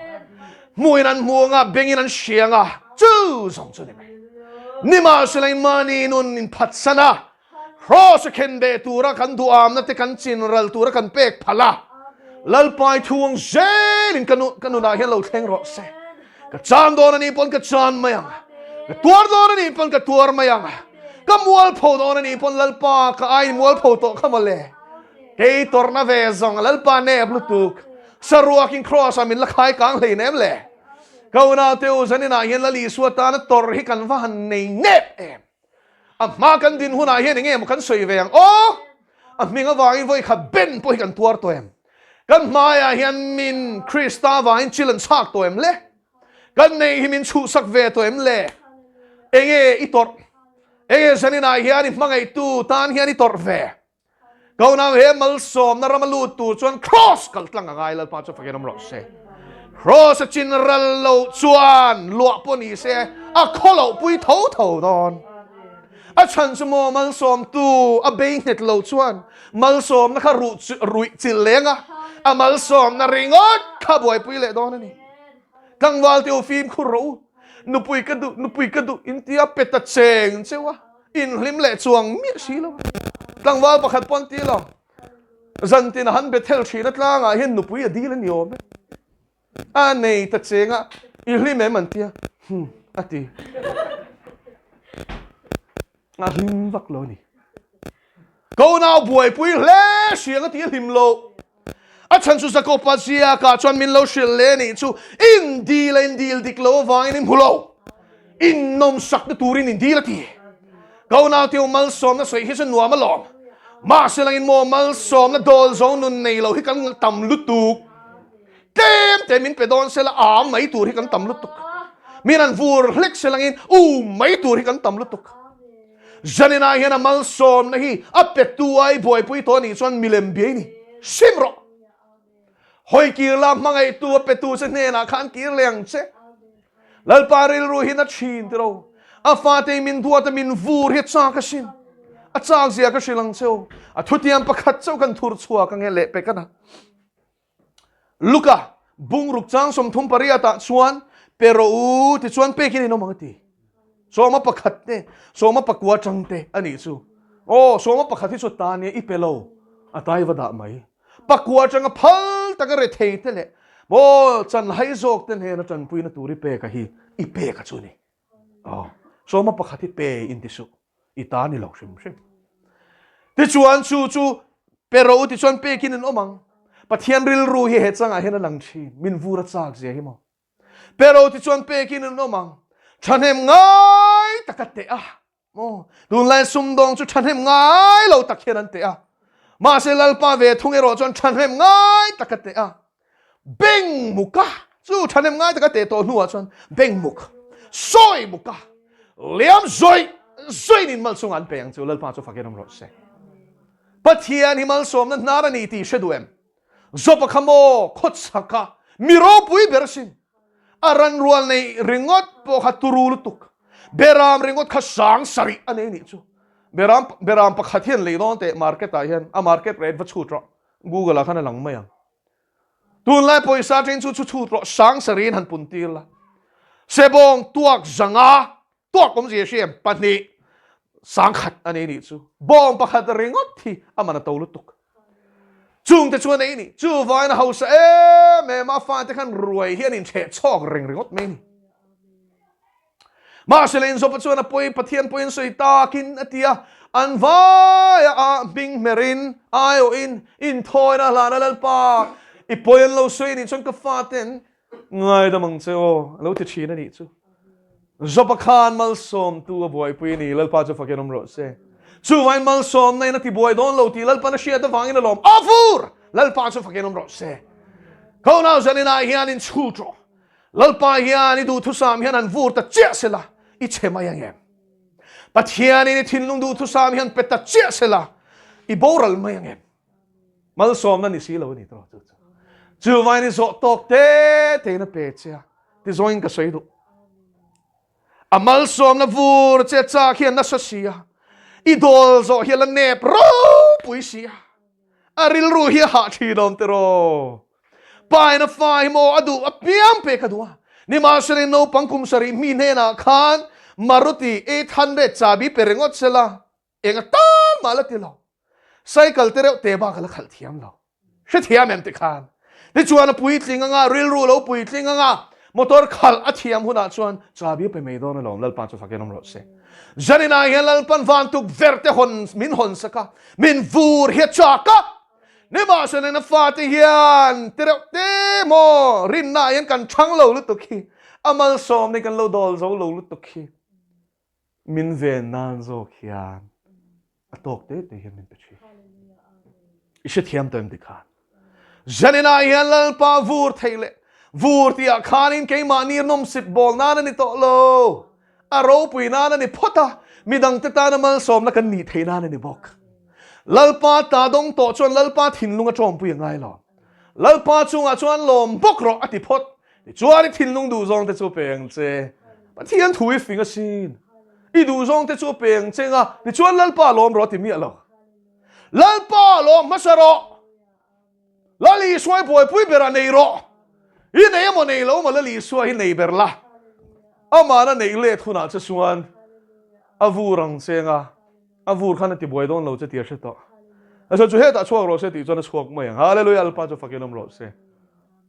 Hmuin an hmu anga, bengin an hria anga, chu zawng chu ni mai. Nimahsela mahni nun inphatsan a, Kraws a khen beh tura kan duhamna te kan chin ral tura kan pek phal a, Lalpai thu ang zelin ka nu ka nunah hian lo thleng rawh se. Ka chan dawn a nih pawn ka chan mai ang. Ka tuar dawn a nih pawn ka tuar mai ang. Ka mualpho dawn a nih pawn Lalpa ka ai mualpho tawh kha mawle. Kei tawrhna ve zawng Lalpa nep lutuk. Saruakin Kraws ah min la khai kang hlei nem le. Ka unaute u zaninah hian Lal Isua tana tawrh hi kan va han nei nep em. A hma kan din hunah hian enge maw kan sawi ve ang aw? A hming avangin vawi khat ben pawh hi kan tuar tawh em? Kan hmaiah hian min Krista avangin chil an chhak tawh em le? Kan nei hi min chhuhsak ve tawh em le? Enge i tawrh? Enge zaninah hian i hmangaihtu tan hian i tawrh ve? Kaunau he malsawmna rama lut tur chuan cross kal tlang a ngai Lalpa chu fakin awm rawh se. Cross a chin ral lo chuan luah pawh ni se a khaw loh pui tho tho dawn. A chhan chu maw malsawmtu a bei nghet lo chuan malsawmna kha ruh ruih chilh leng a. A malsawmna ringawt kha buaipui leh dawn a ni. Tlangval te u fimkhur rawh u. Nupui ka duh, nupui ka duh in tia pe ta cheng cheu a, in hlim leh chuang miah si lo. Tlangval pakhat pawh an ti lo. Zantin a han Bethel thina tlangah hian nupui a dil a ni awm e. A nei ta cheng a, i hlim em an tia, hmm a ti. A hlim vak lo a ni. Ko nau buaipui hle hriang a ti a hlim lo. A chhan chu Jakopa ziakah chuan min lo hrilh leh a nih chu, in dil a in dil dik lo avangin in hmu lo, in nawmsakna turin in dil a ti. Ko nau teu malsawmna sawi hi chu nuam alawm. Mahse langin maw malsawmna dawl zo nun nei lo hi kan tam lutuk. Tlem te min pe dawn sela a mai tur hi kan tam lutuk. Min an vur hlek se langin u mai tur hi kan tam lutuk. Zanina hian a malsawmna hi a petu ai buaipui tawh anih chuan milem biai ni. Sim rawh. Hawi kir la hmangaihtu a petu che hnenah khan kir leh ang che. Lalpa rilru hi na thin tiro. A fate min duat a min vur hi a chak asin. A chak zia ka hrilh ang cheu. A thutiam pakhat chauh kan thur chhuak ange leh pek ana. Luka bungruk chang 38 ah chuan pe rawh u tichuan pekin in awm ang a ti. Sawma pakhat te, sawma pakua tang te a nih chu. Aw, sawma pakhat hi chu ta nia i pe lo, a tai va dah mai. Pakua tanga phal taka rethei te leh maw chanhai zawk te hnena tanpuina tur i pek a hi i pek a chu ni. Aw, sawma pakhat hi pe in ti suh. I ta ni lo hrim hrim. Tichuan chu chu pe ro tichuan pekin in awm ang. Pathian rilru hi he changah hian a lang thin. Min vur a chak zia hi maw. Pe ro tichuan pekin in awm ang. Thahnem ngai tak a teh a. Maw. Tunlai sumdawng chu thahnem ngai lo tak hian an teh a. Mahse Lalpa ve thung erawh chuan thahnem ngai tak a teh a. Beng muka chu thahnem ngai taka teh tawh hnuah chuan beng muk sawi muka liam zawi zawiin in malchungah an pe ang chu Lalpa chu fakin awm rawh se. Pathian hi malsawmna hnar a ni tih hre duh em? Job-a kha maw khawchhaka mi ropui ber sin a ran rual nei ringawt pawh kha turu lutuk beram ringawt kha sang sarih a nei nih chu beram beram pakhat hian lei dawn teh market ah hian a market rate va chhut rawh Google ah khan a lang mai ang. Tunlai pawisa ṭin chu chu chhut rawh sang sarin han pun tir la. Sebawng tuak zanga tuak awmzia hri em pahnih sang khat a nei nih chu. Bawng pakhat ringawt hi a man a to lutuk. Chungte chu a nei ni. Chuvain a hausa em em a fate khan ruai hi an inchheh chhawk reng ringawt mai ni. Mahse leh inzawpa chuan a pawi Pathian pawhin sawi takin a ti a, an vaia a hming hmerin aiawhin inthawina hlana Lalpa i pawi an lo sawi anih chuan ka faten ngaidam ang che aw a lo ti thin anih chu. Joba khan malsawmtu a buaipui a ni, Lalpa chu fakin awm rawh se. Chuvain malsawmna in a ti buai dawn lo tih Lalpan a hriat avangin a lawm a vur! Lalpa chu fakin awm rawh se. Kaunau zaninah hian inchhut rawh. Lalpa hian i duhthusam hian an vur ta chiah sela, i chhe mai ang em? Pathianin i thinlung duhthusam hian pe ta chiah sela, i boral mai ang em? Malsawmna ni si lo a ni tawh chu chu. Chuvain i zawh tawk te tein a pe che a, tizawngin ka sawi duh. A malsawmna vur che chak hian nasa si a, i dawl zawh hi a la nep ropui si a. A rilru hi a hah thin awm tiraw? Pa in a fa hi maw a duh apiang pek a duh a. Nimahsela naupang kum sarih mi hnenah khan Maruti 800 chabi pe ringawt sela eng atan mah la ti lo. Cycle te reuh te bak a la khalh thiam lo. Hrethiam em tikhan. Tichuan a puitling anga rilru lo puitling anga motor khalh a thiam hunah chuan chabi a pe mai dawn alawm Lalpa chu fakin awm rawh se. Zaninah hian Lalpan van tukverh te hawn min hawn sak a, min vur hi a chak a. Nimahsela na fate hian ti reuh te maw rinna ah hian kan chhang lo lutuk hi, a malsawm nei kan lo dawl zo lo lutuk hi min ven nan zawk hian a tawk te te hian min pe thin. I hrethiam tawh em tikhan? Zaninah hian Lalpa vur thei leh vur tihah khanin keimahni nawmsip bawl nan a ni tawh lo. A ropui nan a ni phawt a, midangte tana malsawmna kan nih theih nan a ni bawk. Lalpa ta dawng tawh chuan Lalpa thinlung a tawmpui a ngai lo. Lalpa chungah chuan lawm bawk rawh a ti phawt. Tichuan i thinlung duhzawng te chu pe ang che. Pathian thu i fing asin. I duhzawng te chu pe ang che nga, tichuan Lalpa lawm rawh a ti miah lo. Lalpa lawm hmasa rawh. Lal Isua i buaipui berah nei rawh. I nei emaw nei lo emaw Lal Isua hi nei ber la. Amahna neih let hunah che chuan a vur ang che anga a vur khan a ti buai dawn lo che tih a hre tawh. A sawi chu hetah chhuak rawh se tih chuan a chhuak mai ang. Hallelujah Lalpa chu fakin awm rawh se.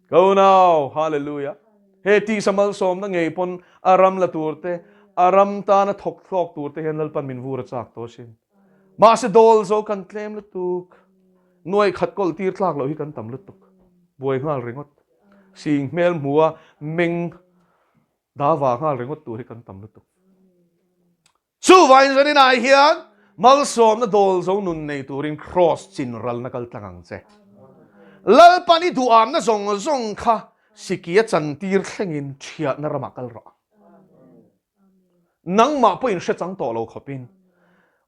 Ka unau, Hallelujah. He tisa malsawmna ngei pawn a ram la tur te, a ram tana thawk thlawk tur te hian Lalpan min vur a chak tawh asin. Mahse dawl zo kan tlem lutuk. Nuai khat kawl tir tlak loh hi kan tam lutuk. Buai nghal ringawt. Sing hmel hmu a meng dava nghal ringawt tur hi kan tam lutuk. Chuvangin zaninah hian malsawmna dawl zo nun nei turin Kraws chin ralna kal tlang ang che. Lalpan i duhamna zawng zawng kha sikia chantir thlengin thiahna ramah kal rawh. Nangmah pawhin hre chang tawh lo khawpin,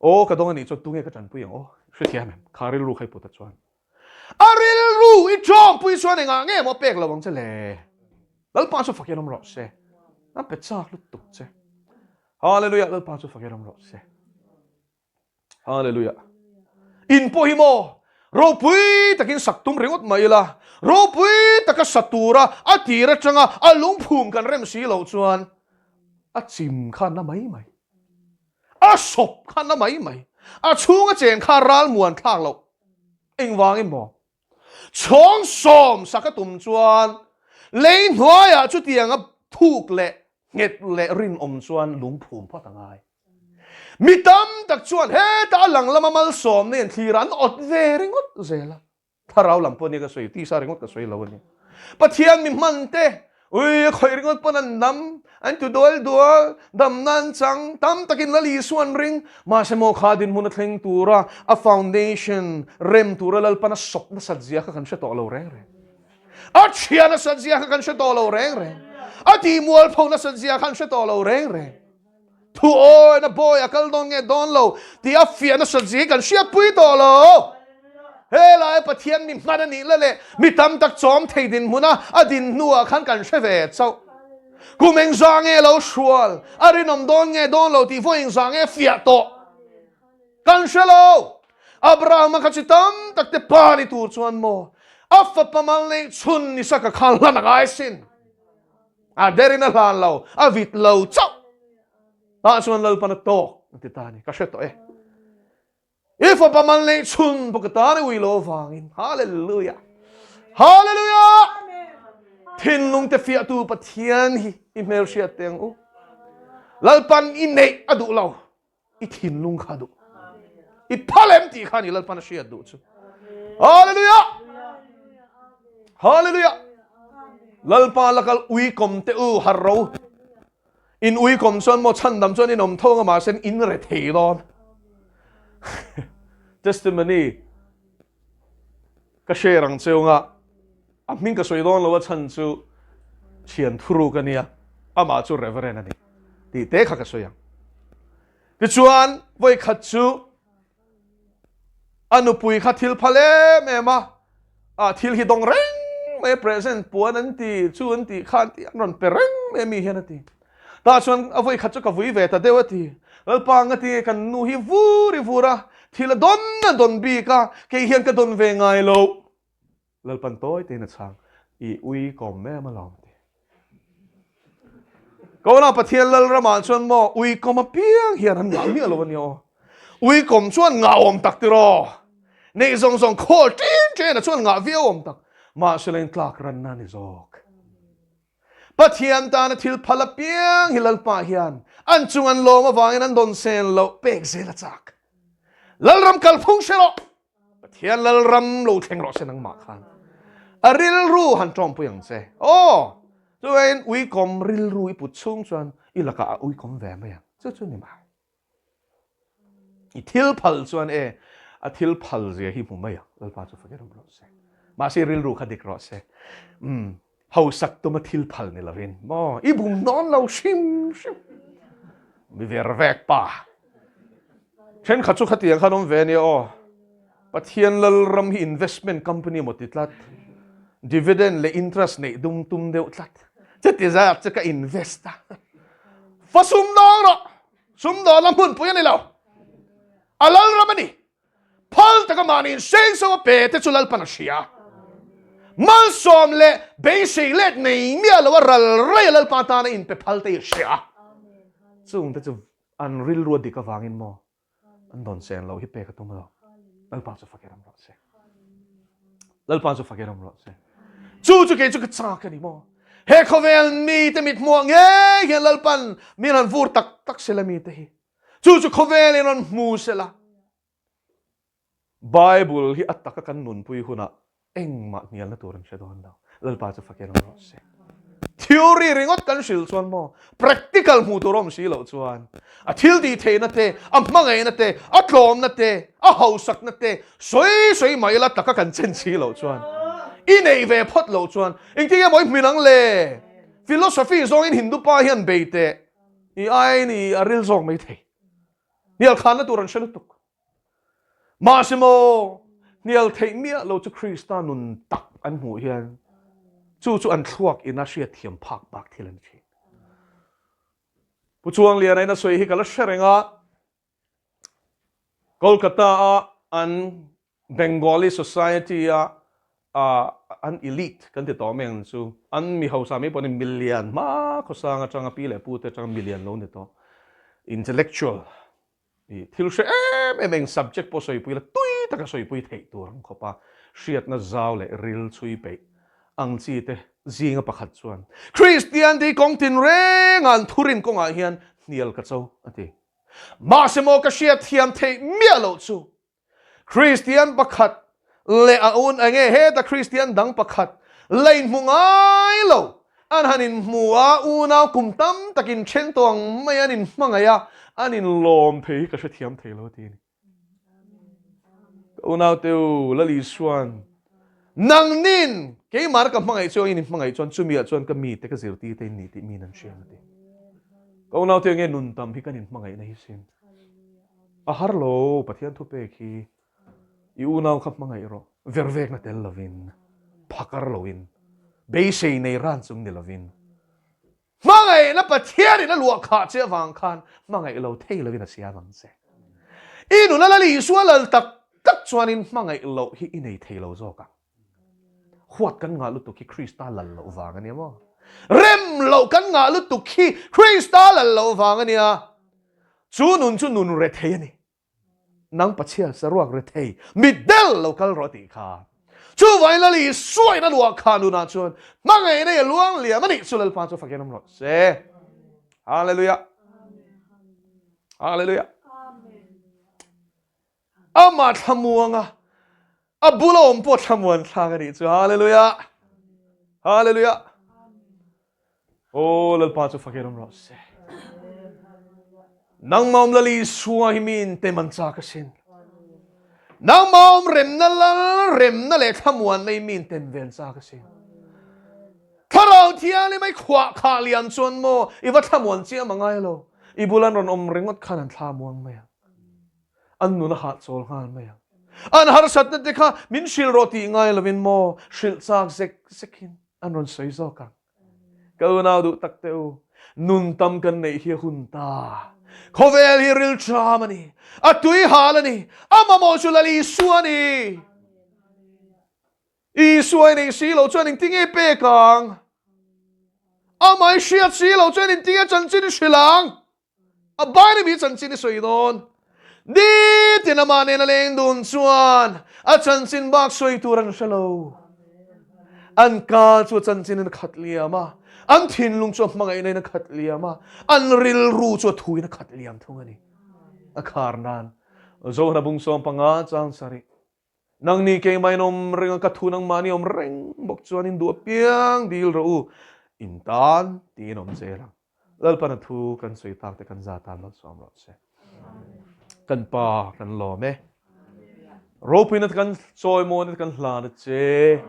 Aw ka dawng a nih chuan tunge ka tanpui ang aw? Hrethiam em? Kha rilru kha i put a chuan. A rilru i tawngpui chuan engah nge maw pek lo ang che le? Lalpa chu fakin awm rawh se. A pe chak lutuk che. Hallelujah, Lalpa chu fakin awm rawh se. Hallelujah. In pawh hi maw ropui takin sak tum ringawt mai ila, ropui taka sa tura a tir atanga a lungphum kan rem si loh chuan a chim kha na mai mai. A sawp kha na mai mai. A chhunga cheng kha ralmuan thlak loh. Engvangin maw? Chhawng sawm sak a tum chuan lei hnuaiah chutianga thuk leh nghet leh rinawm chuan lungphum phawt a ngai. Mi tam tak chuan heta a lang lama malsawmna in thlir an awt ve ringawt zel a. Thlarau lam pawh nia ka sawi, tisa ringawt ka sawi lo a ni. Pathian mi hman te, ui a khawih ringawt pawn an dam, an tu dual dual, damna an chang, tam takin Lal Isua an ring. Mahse maw kha dinhmun a thleng tura a foundation rem tura Lalpan a sawp nasat zia kha kan hre tawh lo reng reng. A chhia nasat zia kha kan hre tawh lo reng reng. A tihmualpho nasat zia kha an hre tawh lo reng reng. Thu awina bawi a kal dawn nge dawn lo tih a fiah nasat zia hi kan hriatpui tawh lo. Helai Pathian mi hman a nih la leh mi tam tak chawm thei dinhmuna a din hnuah khan kan hre ve chauh. Kum engzah nge lo hrual, a rinawm dawn nge dawn lo tih vawi engzah nge fiah tawh kan hre lo. Abrahama kha chi tam tak te pa ni tur chuan maw a fapa mal neih chhun Isaka kha hlan a ngai sin. A derin a hlan lo, a vit lo chauh. Tah chuan Lalpan a tawk a ti ta a ni. Ka hre tawh e. I fapa mal neih chhun pawh ka tan i ui lo avangin. Hallelujah! Hallelujah! Thinlung te fiahtu Pathian hi i hmelhriat teh ang u. Lalpan i neih a duh lo. I thinlung kha duh. I phal em tih kha ni Lalpan a hriat duh chu. Hallelujah! Hallelujah! Lalpa lakal ui kawm te u har ro. In ui kawm chuan maw chhandam chuan in awm tho anga mahse in re thei dawn. Testimony ka share ang cheu nga a hming ka sawi dawn lo a chhan chu thian thuruk a nia amah chu reverend a ni tih te kha ka sawi ang. Tichuan vawi khat chu A nupui kha thil phal em em a, a thil hi dawng reng mai a, present puan an ti, chu an tih kha an ti, an rawn pe reng mai a mi hian a ti. Tah chuan a vawi khat chu ka vui ve ta deuh a ti. Lalpa anga ti kan nu hi vur i vur a, thil a dawn a dawn bik a, kei hian ka dawn ve ngai lo. Lalpan tawi tein a chhang, I ui kawm em alawm ti. Kona Pathian Lalramah chuan maw ui kawm apiang hian an ngah miah lo a nia aw. Ui kawm chuan ngah awm tak tiraw. Neih zawng zawng khawl ṭin ṭin a chuan ngah viau awm tak. Mahse leng tlak ranna a ni zawk. Pathian tana thil phal apiang hi Lalpa hian an chung an lawm avangin an dawn sen loh pek zel a chak. Lalram kalphung hre rawh! Pathian Lalram lo thleng rawh se nangmah khan a rilru han tawngpui ang che. Aw! Chuan uikawm rilru i put chhung chuan i lakah a uikawm ve mai ang. Chu chu ni mai. I thil phal chuan e, a thil phal zia hi hmu mai ang. Lalpa chu fakin awm rawh se. Mahse rilru kha dik rawh se. Umm. Hausak tuma thil phal ni lovin maw i bum dawn lo hrim hrim. Mi ver vek pa. Thenkhat chu khatiang khan awm ve ania aw. Pathian Lalram hi investment company maw ti tlat. Dividend leh interest neih dum tum deuh tlat. Cheti zat chu ka invest a. Fa sumdawng rawh. Sumdawn a hmunpui a ni lo. A Lalram a ni. Phal taka mahni inseng so a pe te chu Lalpan a hria. Malsawm leh beisei let nei miah lo a ral rei a Lalpa tana inpe phal te hi a hria a. Chungte chu an rilru a dik avangin maw an dawn chen lo hi pek a tum lo. Lalpa chu fak i ram rawh se. Lalpa chu fak i ram rawh se. Chu chu kei chu ka chak a ni maw. He khawvel mite mit hmuah ngei hian Lalpan min han vur tak tak sela mite hi. Chu chu khawvelin rawn hmu sela. Bible hi a taka kan nunpui hunah engmah hnialna tur an hre dawn lo. Lalpa chu fakin awm rawh se. Theory ringawt kan hrilh chuan maw, practical hmuh tur awm si loh chuan a thil tih theihna te, a hmangaihna te, a tlawmna te, a hausakna te sawi sawi mai ila taka kan chen si loh chuan i neih ve phawt loh chuan engtin nge maw i hmin ang le? Philosophy zawngin Hindu pa hian bei teh i aiin i a ril zawk mai thei. Hnial khanna tur an hre lutuk. Mahse maw, hnial theih miah lo chu Krista nun tak an hmuh hian chu chu an thluak ina hriatthiam phak bak thil a ni thin. Pu Chuangliana in a sawi hi ka la hre reng a, Kolkata-a an Bengali society a an elite kan ti tawh mai ang chu, an mi hausa mai pawh ni milian hma khawsang atanga pi leh pute atanga milian lo ni tawh, intellectual i thil hre em em eng subject pawh sawipui la tui taka sawipui theih tur ang khawp a, hriatna zau leh ril chhui peih ang chi te zinga pakhat chuan Kristian te hi kawng tinreng ah an thurin kawngah hian hnial ka cho a ti. Mahse maw ka hriatthiam theih miah loh chu Kristian pakhat leh a un enge heta Kristian dang pakhat la inhmu ngai lo an han inhmu a, unau kum tam tak inthen tawh ang mai an inhmangaih a, an inlawm thei hi ka hrethiam thei lo a ti a ni. Ka unau te u, Lal Isuan, nangnin keimah ka hmangaih chu angin inhmangaih chuan chumi ah chuan ka mite ka zirtir te in ni tih miin an hria ang a ti. Ka unau te enge nun tam hi kan inhmangaihna hi sin. A har lo, Pathian thupek hi i unau kha hmangaih rawh, vervekna tel lovin, phakar loin, beisei nei ran chung ni lovin. Hmangaihna Pathianin a luah khah che avang khan hmangaih lo thei lovin a siam ang che. I nuna Lal Isua lal tak tak chuanin hmangaih loh hi i nei thei lo zawk ang. Huat kan ngah lutuk hi Krista lal loh vang a nia maw? Rem loh kan ngah lutuk hi Krista lal loh vang a nia. Chu nun chu nun rethei a ni. Nang Pathian saruak rethei, mitdel lo kal rawh a tih kha. Chuvangin Lal Isua in a luah kha nunah chuan hmangaihna i a luang liam a nih chu Lalpa chu fakin awm rawh se. Hallelujah. Hallelujah. Amah thlamuanga a bula awm pawh thlamuan thlak a nih chu. Hallelujah! Hallelujah! Aw Lalpa chu fakin awm rawh se. Nangmah awm Lal Isua hi mi intem an chak asin. Nangmah awm remna lal remna leh thlamuanna hi mi intem ve an chak asin. Thlarau Thianghlim ai khuah khah liam chuan maw i va thlamuan chiam a ngai lo. I bula an rawn awm ringawt khan an thlamuang mai ang. An nun a hahchawl nghal mai ang. An harsatna te kha min hrilh rawh tih ngai lovin maw hrilh chak zek zekin an rawn sawi zawk ang. Ka unau duh tak te u, nun tam kan neih hi a hun ta. Khawvel hi rilṭam a ni, a tui hal a ni, a mamawh chu Lal Isua a ni. Isua i neih si lo chuan engtin nge pek ang? Amah i hriat si lo chuan engtin nge chanchin i hrilh ang? A bain mi chanchin i sawi dawn. Nitin amah nen a leng dun chuan a chanchin bak sawi tur an hre lo. An ka chu a chanchin in a khat liam a, an thinlung chu a hmangaihna in a khat liam a, an rilru chu a thu in a khat liam thung a ni. A khar nan Zohna bung 15 chang sarih. Nangni keimah in awm reng a, ka thu nangmahni awm reng bawk chuan in duh apiang dil rawh u, in tan tiin awm zel ang. Lalpan a thu kan sawi tak te kan za tan malsawm rawh se. Kan pa kan lawm e. Ropuina te kan chawimawina te kan hlan a che.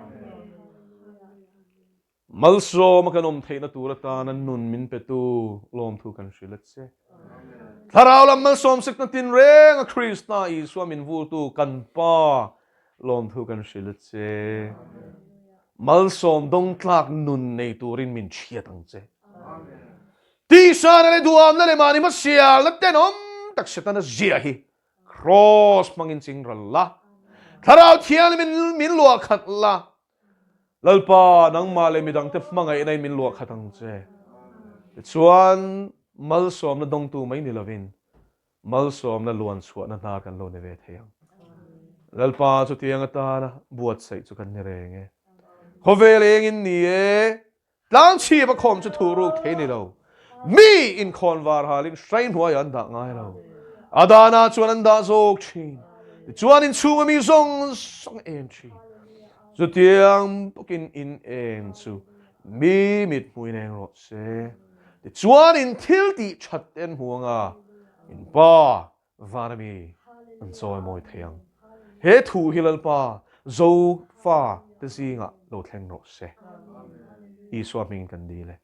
Malsawma kan awm theihna tur atana nun min petu lawmthu kan hrilh a che. Thlarau lam malsawm sikna tinreng a Krista Isua min vultu kan Pa lawmthu kan hrilh a che. Malsawm dawngtlak nun nei turin min chhiat ang che. Tisana leh duhamna leh mahni hmasialna tenawm tak Setana zia hi Kraws hmangin chingral la, Thlarau Thianghlim in min luah khat la. Lalpa, nangmah leh midangte hmangaihna in min luah khat ang che. Tichuan, malsawmna dawngtu mai ni lovin, malsawmna luan chhuahna hnar kan lo ni ve thei ang. Lalpa chutiang atana buatsaih chu kan ni reng e. Khawvel engin ni e, Tlangchhip a khawm chu thu ruk thei ni lo. Mi inkhawn var halin hrai hnuaiah an dah ngai lo. A dana chuan an dah zawk thin. Tichuan inchhunga mi zawng zawng en thin. Chutiang bawkin in en chu mi mit hmuin eng rawh se. Tichuan in thil tih that te an hmu anga in pa Vana mi an chawi mawi thei ang. He thu hi Lalpa Zofa te zingah lo thleng rawh se. Isua hmingin kan dil e.